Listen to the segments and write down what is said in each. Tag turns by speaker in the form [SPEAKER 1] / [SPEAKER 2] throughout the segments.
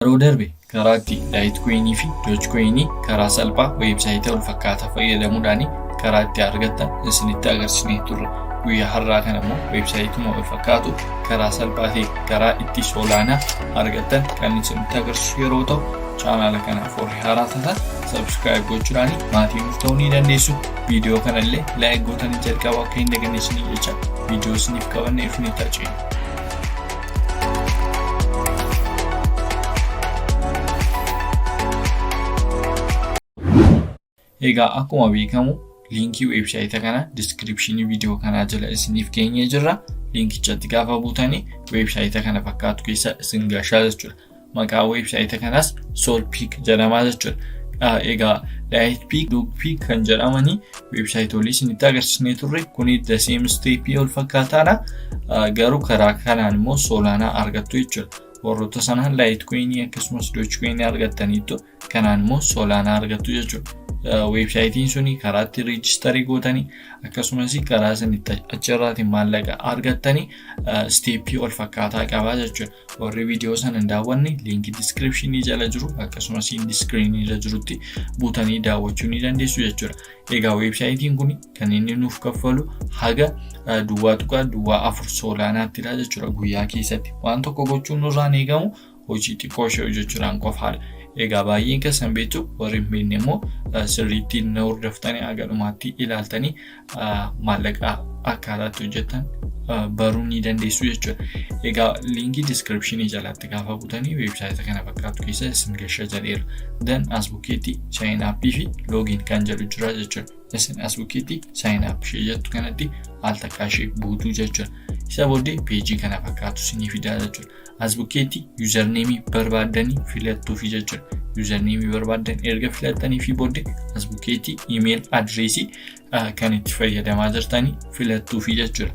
[SPEAKER 1] Yeroo darbe karaa itti Litecoinii fi Dogecoinii karaa salphaa weebsaayitii wal fakkaataa fayyadamuudhaan karaa itti argattan isinitti agarsiisnee turre. Guyyaa har'aa kana immoo weebsaayitiima wal fakkaatu karaa salphaa ta'e karaa itti Solana argattan kan isinitti agarsiisu yeroo ta'u, chaanaala kanaaf warri haaraa taatan subscribe gochuudhaan maatii nuuf ta'uu ni dandeessu. Viidiyoo kanallee like gootanii jalqaba akka hin daganne isinii jecha viidiyoo isiniif qabanne isinitti aceenu. Egaa akkuma beekamu liinkii weebsaayita kana diskiripshinii viidiyoo kanaa jala isiniif keenyee jirra. Liinkichatti gaafa buutanii weebsaayita kana fakkaatu keessa isin gashaa jechuudha. Maqaa weebsaayita kanaas Solpeak jedhamaa jechuudha. Egaa Litepeak, Dogepeak kan jedhamanii weebsaayitoolii isinitti agarsiisnee turre kuni the same step wal fakkaataadha. Garuu karaa kanaan immoo Solana argattu jechuudha. Warroota sanaan Litecoinii akkasumas Dogecoinii argattaniittu, kanaan immoo Solana argattu jechuudha. Weebsaayitiin suni karaa itti register gootanii akkasumas karaa isin itti achirraatiin maallaqa argattanii step wal fakkaataa qabaa jechuudha. Warri viidiyoo sana hin daawwanne liinkii diskiripshinii jala jiru akkasumas screenii irra jirutti buutanii daawwachuu ni dandeessu jechuudha. Egaa weebsaayitiin kun kan inni nuuf kaffalu haga 0.04 Solanaattidha jechuudha guyyaa keessatti. Waan tokko gochuun nurraan eegamu hojii xiqqoo ishee hojjechuudhaan qofaadha. Egaa baay'een keessan beektu, warri hin beekne immoo sirriitti na hordoftanii haga dhumaatti ilaaltanii maallaqa akkaataatti hojjettan baruu ni dandeessu jechuudha. Egaa liinkii diskiripshinii jalatti gaafa butanii weebsaayita kana fakkaatu keessa isin gasha jedheera. Then as bukkeetti sign up fi login kan jedhu jira jechuudha. Isin as bukkeetti sign up ishee jettu kanatti al takkaa ishee buutuu jechuudha. Isa booddee peejii kana fakkaatu isinii fidaa jechuudha. As bukkeetti username barbaaddanii filattuufi jechuudha. Username barbaaddan erga filattanii fi booddee as bukkeetti email address kan itti fayyadamaa jirtanii filattuufi jechuudha.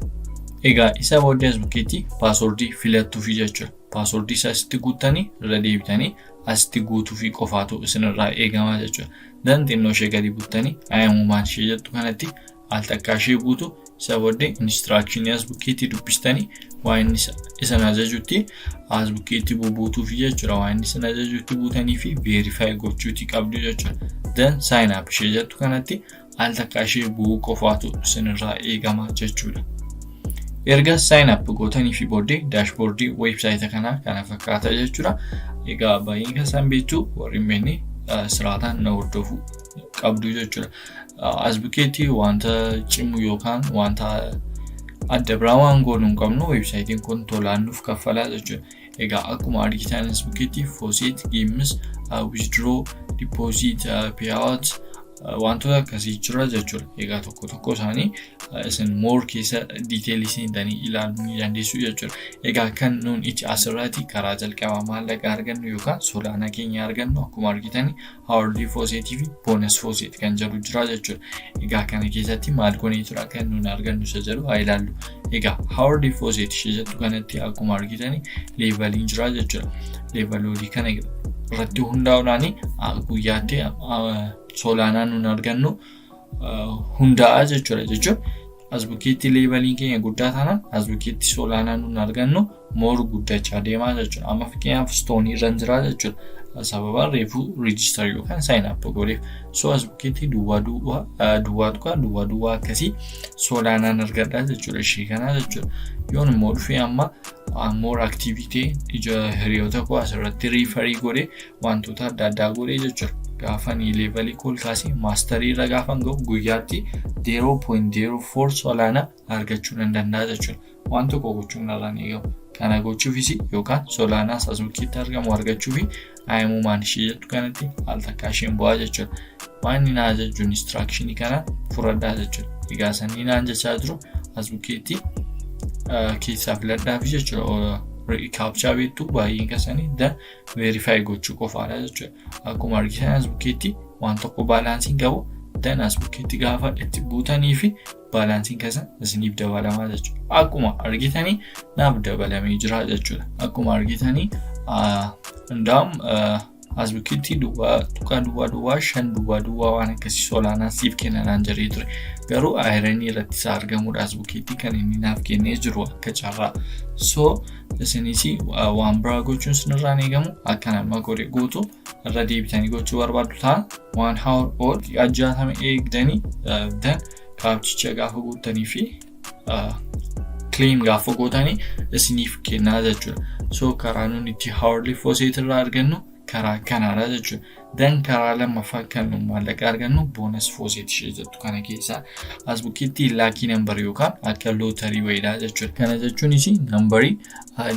[SPEAKER 1] Egaa isa booddee as bukkeetti passwordii filattuufi jechuudha. Passwordii isaa asitti guuttanii irra deebitanii asitti guutuufi qofaatu isinirraa eegamaa jechuudha. Then xinnoo ishee gadi buttanii I am human ishee jettu kanatti al takkaa ishee guutu. Isa booddee instructionii as bukkeetti dubbistanii waa inni isin ajajutti as bukkeetti bubuutuufi jechuudha. Waa inni isin ajajutti buutanii fi verify gochuuti qabdu jechuudha. Then sign up ishee jettu kanatti al takkaa ishee bu'uu qofaatu isinirraa eegama jechuudha. Erga sign up gootanii fi booddee dashboardii weebsaayita kanaa kana fakkaata jechuudha. Egaa baay'een keessan beektu, warri hin beekne siraataan na hordofuu qabdu jechuudha. As bukkeetti wanta cimu yookaan wanta adda biraa waan goonu hin qabnu, weebsaayitiin kun tolaan nuuf kaffalaa jechuudha. Egaa akkuma argitan as bukkeetti faucet, games, withdraw, deposit, payout wantoota akkasii jira jechuudha. Egaa tokko tokko isaanii isin more keessa detailii seentanii ilaaluu ni dandeessu jechuudha. Egaa kan nuun itti asirratti karaa jalqabaa maallaqa argannu yookaan Solana keenya argannu akkuma argitanii hourly faucetii fi bonus faucet kan jedhu jira jechuudha. Egaa kana keessatti maal goonee jira kan nuun argannu isa jedhu haa ilaallu. Egaa hourly faucet ishee jettu kanatti akkuma argitanii leveliin jira jechuudha. Leveloolii kana irratti hundaa'uudhaan guyyaatti Solana nuun argannu hundaa'a jechuudha jechuun as bukkeetti leveliin keenya guddaa taanaan as bukkeetti Solana nuun argannu more guddachaa deemaa jechuudha. Amma fakkeenyaaf stoneii irra jira jechuudha. Sababa reefuu register yookaan sign up godheef. So as bukkeetti duwwaa duwwaa duwwaa tuqaa duwwaa duwwaa akkasii Solanaan argadha jechuudha ishee kanaa jechuudha. Yoon immoo dhufee amma more activity ija hiriyoota koo asirratti refer godhee wantoota adda addaa godhee jechuudha. Gaafa ni levelii kool kaasee masterii irra gaafan ga'u guyyaatti 0.04 Solana argachuu nan danda'a jechuudha. Waan tokko gochuun narraan eegamu. Kana gochuufis yookaan Solanaas as bukkeetti argamu argachuufi I am human ishee jettu kanatti al takkaa isheen bu'aa jechuudha. Waan inni na ajaju instructionii kana fudhadhaa jechuudha. Egaa sanii naan jechaa jiru as bukkeetti keessaa filadhaafi jechuudha. Captcha beektu baay'een keessanii, then verify gochuu qofaadha jechuudha. Akkuma argitan as bukkeetti waan tokko balanceiin qabu, then as bukkeetti gaafa itti buutanii fi balanceiin keessan isiniif dabalamaa jechuudha. Akkuma argitanii naaf dabalamee jira jechuudha. Akkuma argitanii ndaam As bukkeetti 0.00500 waan akkasii Solana siif kenna naan jedhee ture. Garuu ironii irratti isa argamudha as bukkeetti kan inni naaf kennee jiru akka carraa. So isinis waan biraa gochuun isinirraan eegamu, akka nama godhe gootu. Irra deebitanii gochuu barbaaddu ta'a. 1 hour or 60 eegdanii, then captchicha gaafa guuttanii fi claim gaafa gootanii isiniif kennaa jechuudha. So karaa nuti itti hourly faucet irraa argannu karaa kanaadha jechuudha. Then karaa lammaffaa kan nu maallaqa argannu bonus faucet ishee jettu kana keessaa as bukkeetti lucky number yookaan akka lootarii wayiidha jechuudha. Kana jechuunis numberii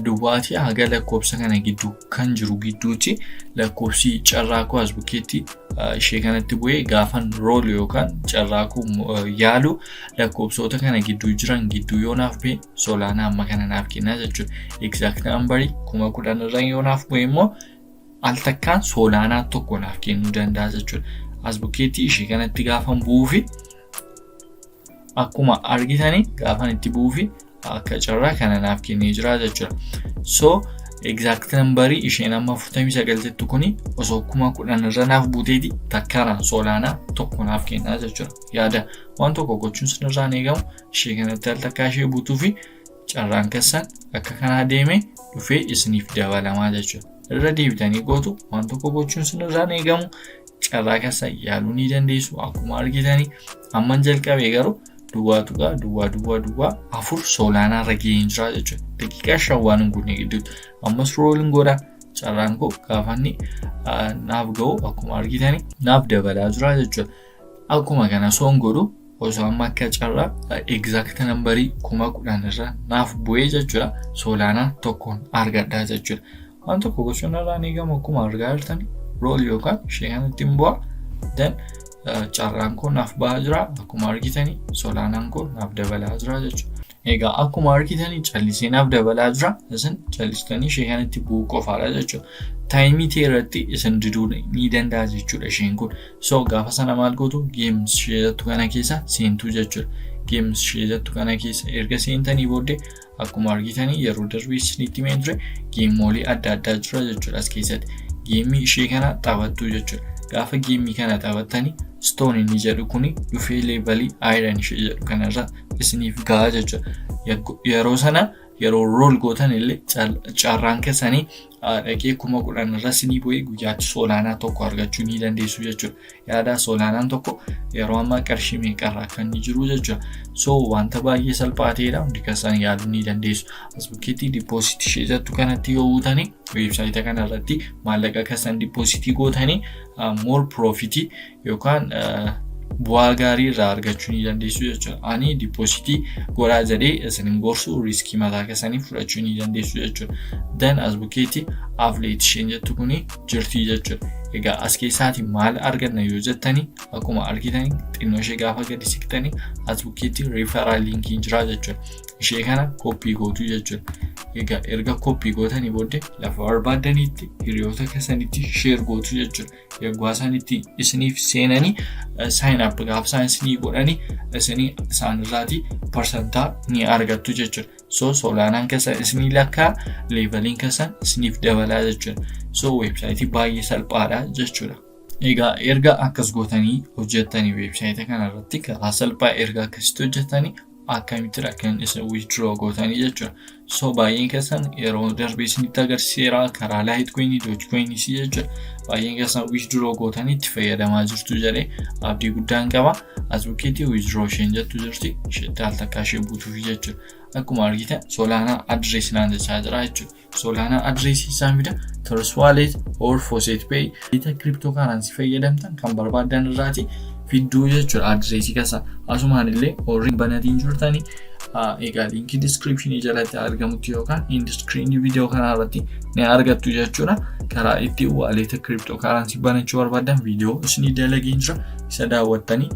[SPEAKER 1] duwwaatii haga lakkoofsa kana gidduu kan jiru gidduutti lakkoofsi carraa koo as bukkeetti ishee kanatti bu'ee gaafan roll yookaan carraa koo yaalu lakkoofsota kana gidduu jiran gidduu yoo naaf bu'e Solana amma kana naaf kennaa jechuudha. Exact numberii 10,000 irra yoo naaf bu'e immoo al takkaan Solana tokko naaf kennuu danda'a jechuudha. As bukkeetti ishee kanatti gaafan bu'uufi akkuma argitanii gaafan itti bu'uufi akka carraa kana naaf kennee jira jechuudha. So exact numberii isheen amma 49 jettu kuni osoo 10,000 irra naaf buuteeti takkaanaan Solana tokko naaf kennaa jechuudha. Yaada waan tokko gochuun sinirraan eegamu, ishee kanatti al takkaa ishee buutuu fi carraan keessan akka kanaa deeme dhufee isiniif dabalamaa jechuudha. Irra deebitanii gootu, waan tokko gochuun sinirraan eegamu, carraa keessan yaaluu ni dandeessu. Akkuma argitanii amman jalqabee garuu 0.0004 Solana irra gahee jira jechuudha. Daqiiqaa 5 waan hin guutne gidduutti. Ammas rolliin godha, carraan koo gaafa inni naaf ga'u akkuma argitanii naaf dabalaa jira jechuudha. Akkuma kana soon godhu osoo amma akka carraa exact numberii 10,000 irra naaf bu'ee jechuudha. Solana tokkoon argadhaa jechuudha. Waan tokko gochuun irraa ni eegamu, akkuma argaa jirtani roll yookaan ishee kanatti hin bu'a. Then carraan koo naaf ba'aa jira, akkuma argitanii Solanaan koo naaf dabalaa jira jechuudha. Egaa akkuma argitanii callisee naaf dabalaa jira. Isin callistanii ishee kanatti bu'uu qofaadha jechuudha. Timeii ta'e irratti isin diduu ni danda'a jechuudha isheen kun. So gaafa sana maal gootu? Games ishee jettu kana keessa seentuu jechuudha. Games ishee jettu kana keessa erga seentanii booddee akkuma argitanii yeroo darbee isinitti himee ture, gameoolii adda addaa jira jechuudha as keessatti. Gameii ishee kana taphattu jechuudha. Gaafa gameii kana taphattanii stone inni jedhu kuni dhufee levelii iron ishee jedhu kanarra isiniif gahaa jechuudha. Yeroo sana yeroo roll gootan illee carraan keessanii dhaqee 10,000 irra isinii bu'ee guyyaatti Solana tokko argachuu ni dandeessu jechuudha. Yaada Solanaan tokko yeroo ammaa qarshii meeqarraa akka inni jiru jechuudha. So wanta baay'ee salphaa ta'edha, hundi keessan yaaluu ni dandeessu. As bukkeetti depositii ishee jettu kanatti yoo buutanii websiteii kana irratti maallaqa keessan depositii gootanii more profitii yookaan bu'aa gaarii irraa argachuu ni dandeessu jechuudha. Ani depositii godhaa jedhee isin hin gorsu, riskii mataa keessanii fudhachuu ni dandeessu jechuudha. Then as bukkeetti affiliate isheen jettu kuni jirti jechuudha. Egaa as keessaati maal arganna yoo jettanii, akkuma argitan xinnoo ishee gaafa gadi siqtanii as bukkeetti referral linkiin jira jechuudha. Ishee kana copy gootu jechuudha. Egaa erga copy gootanii booddee lafa barbaaddanitti hiriyoota keessanitti share gootu jechuudha. Yeroo isaan itti isiniif seenanii sign up gaafa isaan isinii godhanii isinii isaanirraatii parsantaa ni argattu jechuudha. So Solanaan keessan isinii lakkaa, leveliin keessan isiniif dabalaa jechuudha. So websiteii baay'ee salphaadha jechuudha. Egaa erga akkas gootanii hojjettanii, websiteii kanarratti karaa salphaa erga akkasitti hojjettanii, akkamittidha kan isin withdraw gootanii jechuudha. So baay'een keessan yeroo darbee isinitti agarsiiseera karaa Litecoinii, Dogecoinis jechuudha. Baay'een keessan withdraw gootanii itti fayyadamaa jirtu jedhee abdii guddaan qaba. As bukkeetti withdraw isheen jettu jirti. Isheetti al takkaa ishee buutuufi jechuudha. Akkuma argitan Solana address naan jechaa jira jechuudha. Solana addressii isaan fida, Trust Wallet or Faucet Pay crypto currency fayyadamtan kan barbaadan irraati fidduu jechuudha addressii keessa. Asumaan illee warri banatiin jirtanii egaa linkii descriptionii jalatti argamutti yookaan end screenii viidiyoo kanaa irratti ni argattu jechuudha. Karaa itti walleta crypto currency banachuu barbaadan viidiyoo isinii dalageen jira, isa daawwattanii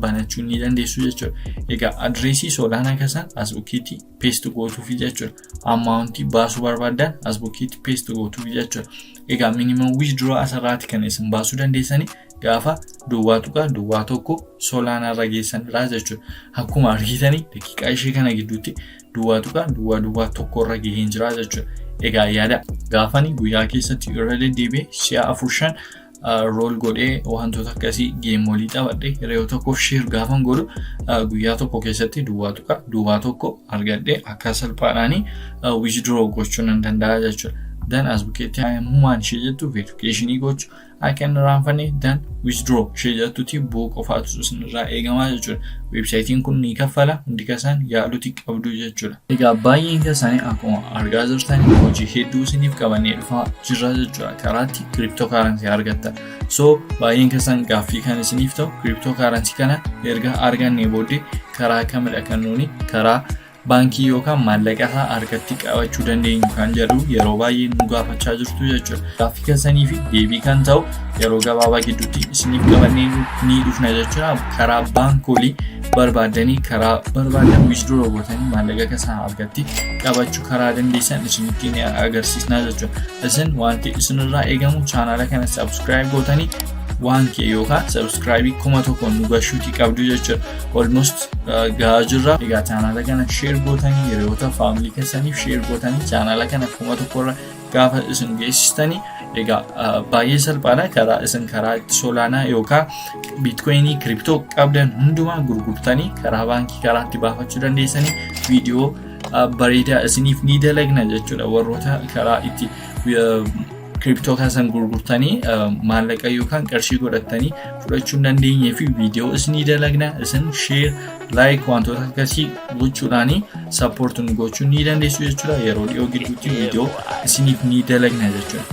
[SPEAKER 1] banachuu ni dandeessu jechuudha. Egaa addressii Solana keessan as bukkeetti paste gootuufi jechuudha. Amountii baasuu barbaadan as bukkeetti paste gootuufi jechuudha. Egaa minimum withdraw asirraati kan isin baasuu dandeessanii Gaafa 0.01 Solana irra geessanidha jechuudha. Akkuma argitanii daqiiqaa ishee kana gidduutti 0.001 irra gaheen jira jechuudha. Egaa yaada gaafani guyyaa keessatti irra deddeebi'ee si'a afur shan roll godhee, wantoota akkasii gameolii taphadhee, hiriyoota tokkoof share gaafan godhu, guyyaa tokko keessatti 0.01 argadhee akka salphaadhaan withdraw gochuu nan danda'a jechuudha. Then as bukkeetti "I am human" ishee jettu verification gochuu akka hin irraanfanne, then "withdraw" ishee jettutti bu'uu qofaatu isinirraa eegamaa jechuudha. Weebsaayitiin kun ni kaffala, hundi keessan yaaluuti qabdu jechuudha. Egaa baay'een keessanii akkuma argaa jirtan hojii hedduu isiniif qabannee dhufaa jirra jechuudha. Karaatti crypto currency argatta. So baay'een keessan gaaffii kan isiniif ta'u, crypto currency kana erga argannee booddee karaa kamidha kan nuuni karaa baankii yookaan maallaqa isaa harkatti qabachuu dandeenyu kan jedhu yeroo baay'ee nu gaafachaa jirtu jechuudha. Gaaffii keessanii fi deebii kan ta'u yeroo gabaabaa gidduutti isiniif qabannee ni dhufna jechuudha. Karaa baankolii barbaaddanii, karaa barbaadan withdraw gootanii maallaqa keessan harkatti qabachuu karaa dandeessan isinitti ni agarsiisna jechuudha. Isin wanti isinirraa eegamu chaanaala kana subscribe gootanii waan kee yookaan subscribe 1000 nu gashuutii qabdu jechuudha. Almost gahaa jirra. Egaa chaanaala kana share gootanii, hiriyoota family keessaniif share gootanii, chaanaala kana 1000 irra gaafa isin geessistanii, egaa baay'ee salphaadha, karaa isin karaa itti Solana yookaan Bitcoin crypto qabdan hundumaa gurgurtanii karaa baankii karaa itti baafachuu dandeessanii viidiyoo bareedaa isiniif ni dalagna jechuudha. Warroota karaa itti crypto keessan gurgurtanii maallaqa yookaan qarshii godhattanii fudhachuu hin dandeenyee fi viidiyoo isinii dalagna. Isin share, like, wantoota akkasii gochuudhaanii support nu gochuu ni dandeessu jechuudha. Yeroo dhiyoo gidduutti viidiyoo isiniif ni dalagna jechuudha.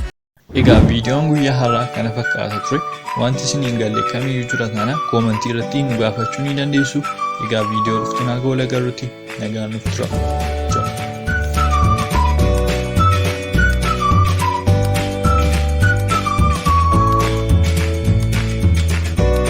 [SPEAKER 1] Egaa viidiyoon guyyaa har'aa kana fakkaata ture. Wanti isin hin galle kamiyyuu jira taana comment irratti nu gaafachuu ni dandeessu. Egaa viidiyoo dhuftu nagaa wal agarruutti nagaan nuuf tura.